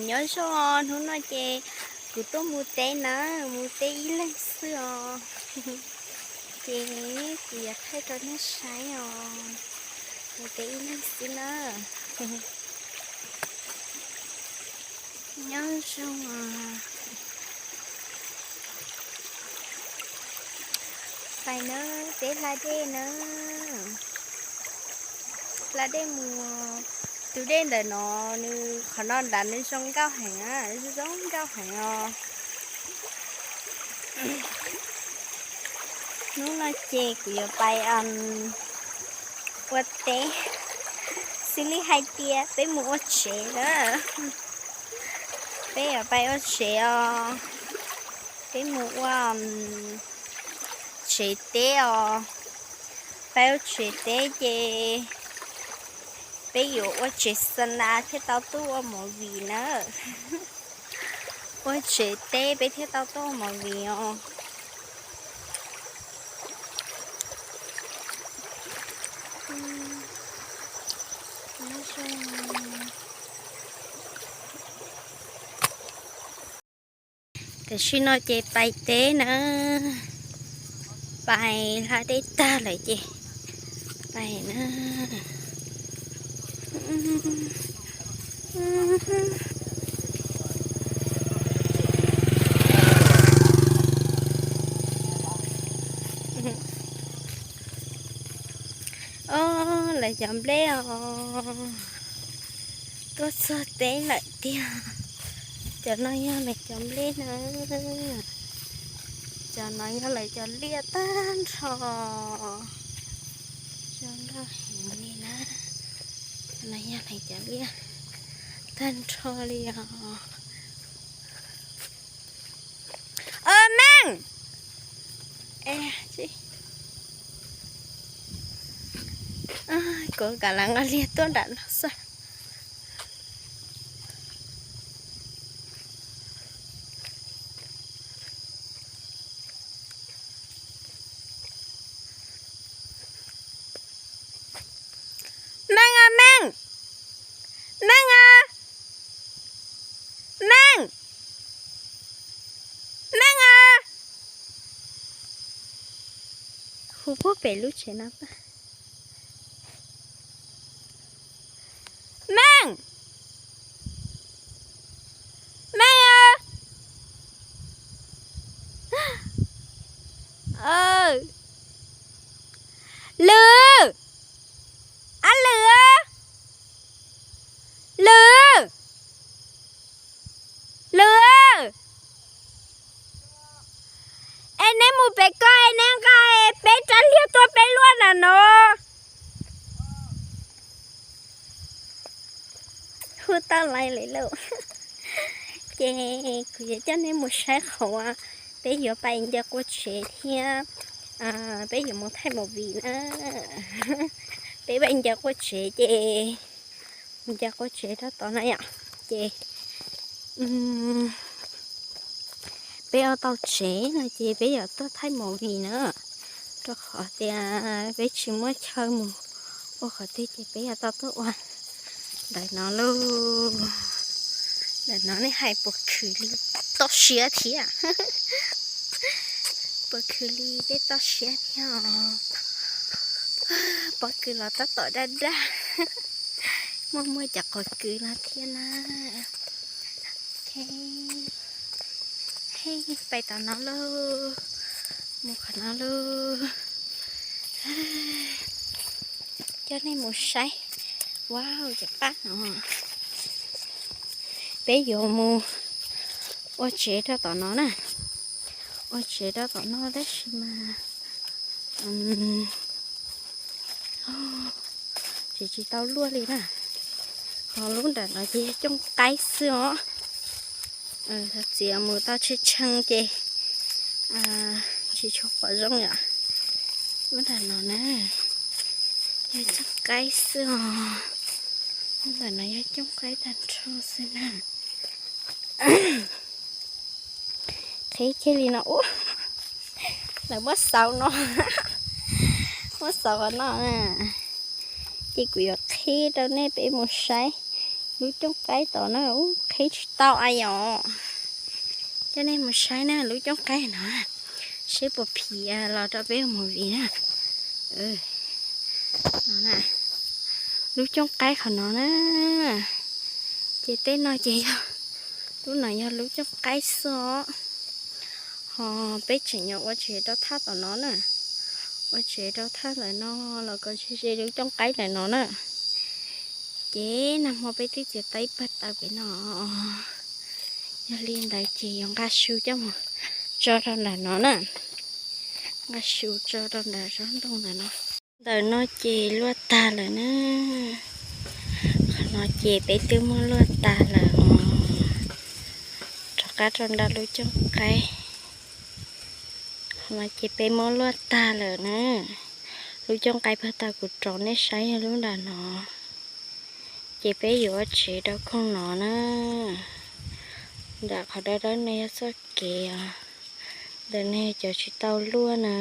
Nyob zoo, hnub no ces kuv tuaj mus teb na, mus teb ib leeg xwb os. Ces kuv yuav thaij rau nej saib os, mus teb ib leeg xwb na. Nyob zoo os. Pais na, peb hla dej na. Hla dej mus. Tus dej ntawm no, nws qhov no nrad nws zoo nkauj heev, zoo nkauj heev os. Hnub no ces kuv yuav pais ua teb, xws li hais tias peb mus ua tsev na. Peb yuav pais ua tsev os. Peb mus ua tsev teb os. Peb ua tsev teb ces peb yuav ua tsev xa nas thiaj tau tuaj ua movie na. Ua tsev teb peb thiaj tau tuaj ua movie os. Tam sim no ces pais teb na, pais hla dej tag lawm ces pais na. Os, lawv cov nplej os, tuaj txog teb lawm tiag. Cov no yog lawv cov nplej na. Cov no yog lawv cov liaj tag nrho. Zoo nkauj heev li na. Cov no yog lawv cov liaj tag nrho li os. Meej! Kuv kam lawv nqa liag tuaj nram no xwb. Meej a, Meej! Meej a! Meej! Meej a! Hu puag pem lub tsev no. Meej! Meej a! Lwm! Ab Lwm! Lwm! Lwm! Es neb mus pem ko es neb nqa peb rab liag tuaj peb luaj nram no. Hu tau lais lawm lauj. Ces kuv yuav coj nej mus saib qhov uas peb yuav pais ncaws qua tsev thiab peb yuav mus thaij movie na. Peb pais ncaws qua tsev ces, ncaws qua tsev rau tod na yom. Ces peb ua tau tsev no ces peb yuav tuaj thaij movie na, rau qhov tias peb tsis muaj chaw mus ua qhov twg ces peb yuav tau tuaj ua ntawm no lauj. Ntawm no nej hais puas khwv li, toj siab thiab. Puas khwv li tej toj siab thiab os. Pob kws los tab tom daj daj, muaj muaj cov qos kws no thiab na. Pais tom no lauj, mus qhov no lauj. Coj nej mus saib. Wow, cov paj no. Peb yuav mus ua tsev rau tom no na. Ua tsev rau tom no tab sis mas tsev tsis tau luaj li na. Ho lub nram no ces yog cooj qaib xwb os. Txiv mus tau tshee tshee ces tsis tshua pom zoo yom. Lub nram no na, yog cooj qaib xwb os. Lub nram no yog cooj qaib tag nrho xwb na. Qhib kiag li no ub, lawv muab xauv no, muab xauv qhov no na. Ces kuv yuav qhib rau nej peb mus saib Lub cooj qaib tom no ub qheb tsis tau a yom. Coj nej mus saib na lub cooj qaib no, seb puas phim los rau peb mus viv na. Lub cooj qaib qhov no na, ces tej no ces yog, lub no yog lub cooj qaib xwb. Ho peb tseem yuav ua tsev rau thaj tom no na, ua tsev rau thaj ntawm no los kom ze ze lub cooj qaib ntawm no na. Ces nag hmo peb twb txiav tau ib pawg taws pem no. Yog li ntawd ces yuav nqa su coj mus tso rau ntawm no na, nqa su tso rau ntawm tsob ntoo ntawm no. Ntawm no ces luaj tag lawm na. Qhov no ces peb twb muab luaj tag lawm os. Rov qab rau ntawm lub cooj qaib, qhov no ces peb muab luaj tag lawm na. Lub cooj qaib pawg taws kuv rau nej saib yog lub nram no. Ces peb yuav ua tsev rau khoom no na. Nram qhov dawb dawb no yog txoj kev os. Ntawm no yog cov tsis tau luaj na.